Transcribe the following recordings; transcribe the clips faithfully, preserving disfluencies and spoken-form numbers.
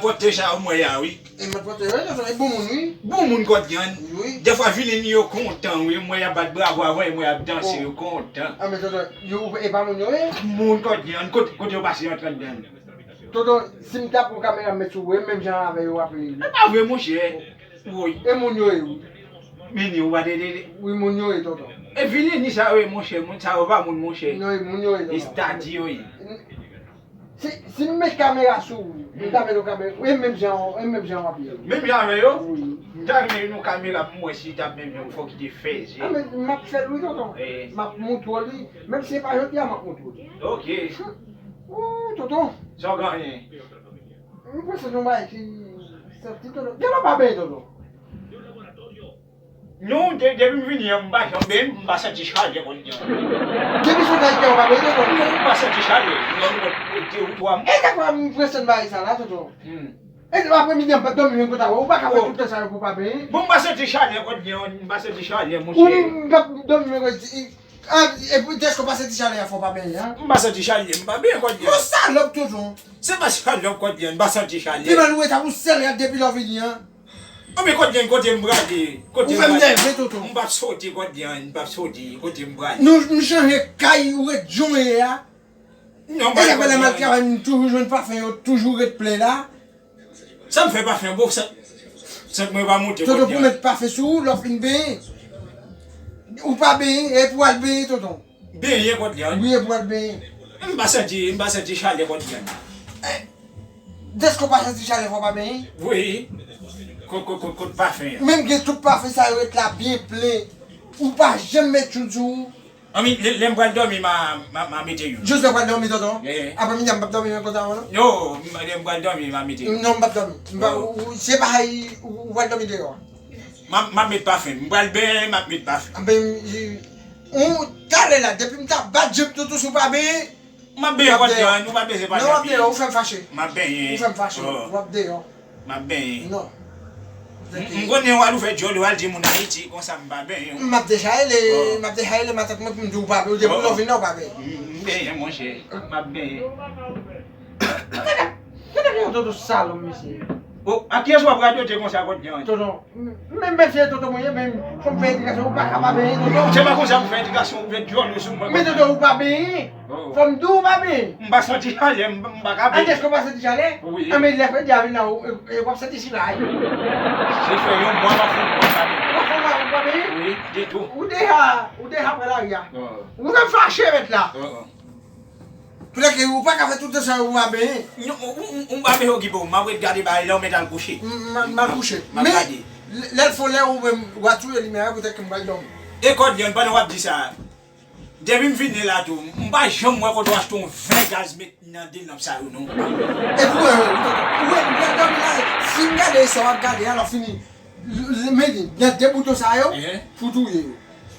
Pòte sa yo mwen ya, wi. E mwen pòte yo, wi, tonton, e bon moun, wi. Bon moun kòdyann. Wi. Dèfwa vilin yo kontan, wi. Mwen y ap bat bravo avan, e mwen y ap danse, yo kontan. A, men tonton, yo, e pa moun yo ye? Moun kòdyann, kote, kote yo pase yo antre anndan. Tonton, si m ta pran kamera m met sou ou, e menm jan avè yo w ap ye. E pa vre, monchè. Woy. E moun yo ye, wi. Men ni ou pa te, te, te. Wi, moun yo ye, tonton. E vilin sa yo ye, monchè. Moun sa yo pa moun, monchè. Non, e moun yo ye, tonton. Estati yo ye. Si, si m met kamera sou ou, m ta met yon kamera, e menm jan, e menm jan w ap ye. Menm jan avè yo? Wi. M ta renmen yon kamera pou m wè si l t ap menm jan, fòk li te fèze. A, men m ap fè l wi, tonton. M ap montre w li. Menm si se pa jodi a, m ap montre w li. Ok. Ooh, tonton. Sa w genyen? M panse nou bay ki santi, tonton. Gen lè w pa benyen, tonton. Non, de, depi m vini an, m pa janm benyen, m pa santi chalè kòdyann. Depi sou Ayiti a, ou pa benyen, tonton? Non, m pa santi chalè. Nan de ou twa mwa. E sa fè m enpresyone bagay sa la, tonton. Hmm. E aprèmidi an, m p ap dòmi menm kote a, ou pa ka fè tout tan sa yo pou w pa benyen. Bon, m pa santi chalè kòdyann, m pa santi chalè, monchè. Ou m p ap dòmi menm kote. A, epi dèske w pa santi chalè a, fò w pa benyen, an? M pa santi chalè, m pa benyen kòdyann. Yon salòp, tonton. Se pa salòp kòdyann, m pa santi chalè. Pi mal ou rete a, ou sèl rete depi lè w vini an. Anben kòdyann, kote m prale? Kote m prale? Ou fè m nève, tonton. M p ap sote kòdyann, m p ap sote, kote m prale? Nou, nou chanje kay, ou ret jan w ye a. Non, e sa fè lè m al travay, m toujou jwenn pafen yo, toujou ret plen la. Sa m fè pafen, bon, sa, sa mwen pa monte kòdyann. Tonton, pou met pafen sou ou, lè w fin benyen. Ou pa benyen, epi w al benyen, tonton. Benyen kòdyann. Wi, epi w al benyen. M pa santi, m pa santi chalè kòdyann. Eh, dèske w pa santi chalè, fò w pa benyen? Wi. Kot, kot, kot, kot pafen an? Menm gen tout pafen sa yo ret la byen plen. Ou pa janm met youn sou ou. Anben, lè, lè m pral dòmi, m a, m a, m a mete youn. Jis lè w pral dòmi, tonton? Ye. Aprèmidi a, m p ap dòmi menm kote a, non? Non, m, lè m pral dòmi, m a mete youn. Non, m p ap dòmi. M pa, ou, ou, se pa, ou, ou pral dòmi deyò. M ap, m ap met pafen. M pral benyen, m ap met pafen. Anben, ou, talè la, depi m ta bat je m, tonton, si w pa benyen, m ap benyen kòdyann, nou pa bezwen pale anpil. Non, w ap deyò, ou fè m fache. M ap benyen. Ou fè m fache, w ap deyò. M ap benyen. Non. M, m konnen w al ouvè dyòl, w al di moun Ayiti, konsa m pa benyen. M ap deja rele, m ap deja rele matant mwen pou m di w pa benyen, ou di pou lè w vin la, w pa benyen. M, m benyen, monchè. M ap benyen. Gade, gade yon tonton salòp, mesye. O, a kiyès w ap radote konsa kòdyann? Tonton, men, men se tonton mwen ye, men fò m fè edikasyon, ou pa ka pa benyen, tonton. Se pa konsa pou fè edikasyon, ou fè dyòl ou sou mwen. Men tonton, ou pa benyen. Fò m di w, ou pa benyen. M pa santi chalè, m, m pa ka benyen. A, dèske w pa santi chalè? Wi. A, men lè fredi a vin la, ou, e, e, w ap santi sila a. Se fè yon mwa m ap fè yon mwa m pa benyen. Ou ap fè yon mwa ou pa benyen? Wi, ditou. Ou deja, ou deja pran lari a. Ou fè m fache mèt la. Petèt ke ou pa ka fè tout tan sa yo ou pa benyen. Non, ou, ou, ou pa bezwen okipe w. M ap ret gade bagay la, ou mèt al kouche. M, m, m al kouche. M ap gade. Men, lè, lè l fò lè ou menm, w a touye limyè a, petèt ke m pral dòmi. E kòdyann, pandan w ap di sa, depi m vini la tou, m pa janm wè kote w achte yon ven gaz met nan de lanp sa yo, non. Epi w wè, ou wè, m pral dòmi la, si m gade sa w ap gade a, lè w fini, L-, l-, men li, nan de bouton sa yo, pou touye yo.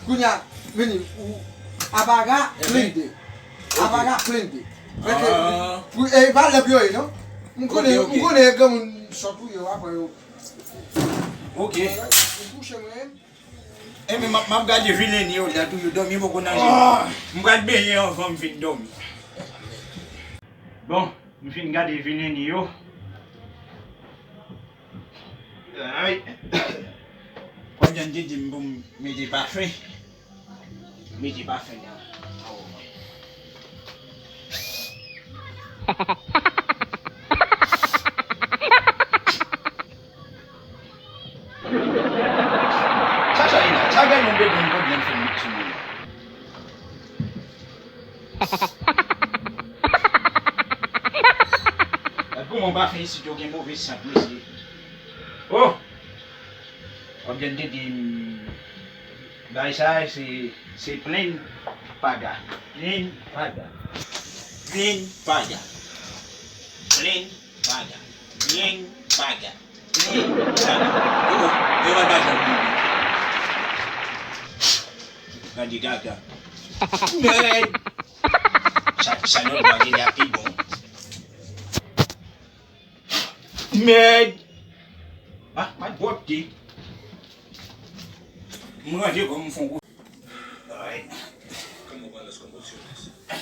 Kounye a, men li, ou, apaga, plende. Apaga, plende. Mete, pou, e pa lanp yo ye, non? M konnen, m konnen granmoun sòt touye yo, apre yo. Ok. Ou kouche mwen. Enben, m ap, m ap gade vileni yo la tou, yo dòmi poko nan je. M pral benyen anvan m vin dòmi. Bon, m fin gade vileni yo. Ay. Kòm jan te di m pou m mete pafen. Mete pafen nan, nan wo mwen. Sa, sa ye la? Sa bèl moun bebe m kòm jan fè m met sou mwen la. Gad kòman pafen isit yo gen move sant, mesye. Oh! Kòm jan te di m, bagay sa se, se plenn paga. Plenn paga. Plenn paga. Plenn paga. Plenn paga. Plenn paga. Oh, yo pa t ba janm vini. Gade gaga. Mèd! Sa, sa lòt bò a genlè ap pi bon. Mèd! Ah, pa t bwòpte. M ranje kò m fon kou. Ay. Como van las convulsiones? Ay.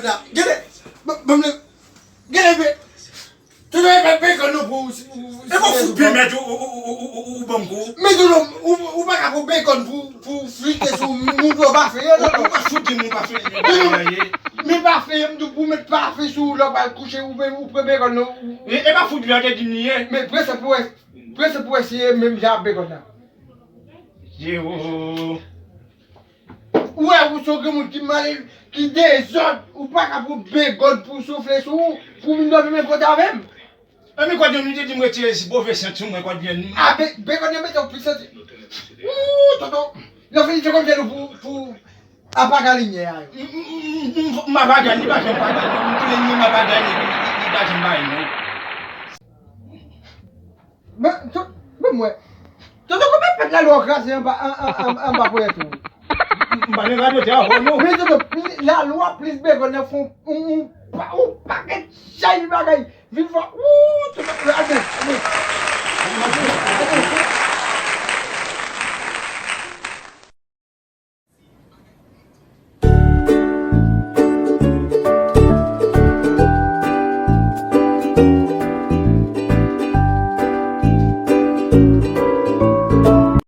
Gade, ban m le, gade, be, tonton, e pa bekòn non pou, e pa fout pèmèt ou, ou, ou, ou, ou, ou ban m kou. Men tonton, ou, ou pa ka pran bekòn pou, pou flite sou moun pou w pa fè, non, non. Ou pa fout di moun pa fè, bagay ye. Men pa fè, m di w pou met pa fè sou ou lè w pral kouche, ou, ou pran bekòn non. E, e pa fout li an te di m li ye. Men prensip ou wè, prensip ou wè se menm jan ak bekòn nan. Ye, o, o, o. Ou wè, ou se yon granmoun ki mal, ki dezòd, ou pa ka pran begòd pou soufle sou ou, pou vin dòmi menm kote avè m. Anben, kòdyon, nou te di m retire si pwofesyon sou mwen, kòdyon. A, be, begòd nan mete w pi santi. Ou, tonton, lè w fini, se kòmsi nou pou, pou apaga limyè a yo. M, m, m, m, m apaga, li pa janm apaga, m tounen li, m apaga, li, li, li, li pa janm bay, non. Men, to-, men mwen. Tonton, konbyen pèt lalwa w kraze anba, an, an, an, anba ponyèt ou? M pa nan radyo te avè w, non. Men tonton, pli-, lalwa plis begòd nan fè yon, yon, yon pa-, yon pakèt chay bagay. Vin fè, wou, tonton, gade, gade. Gade.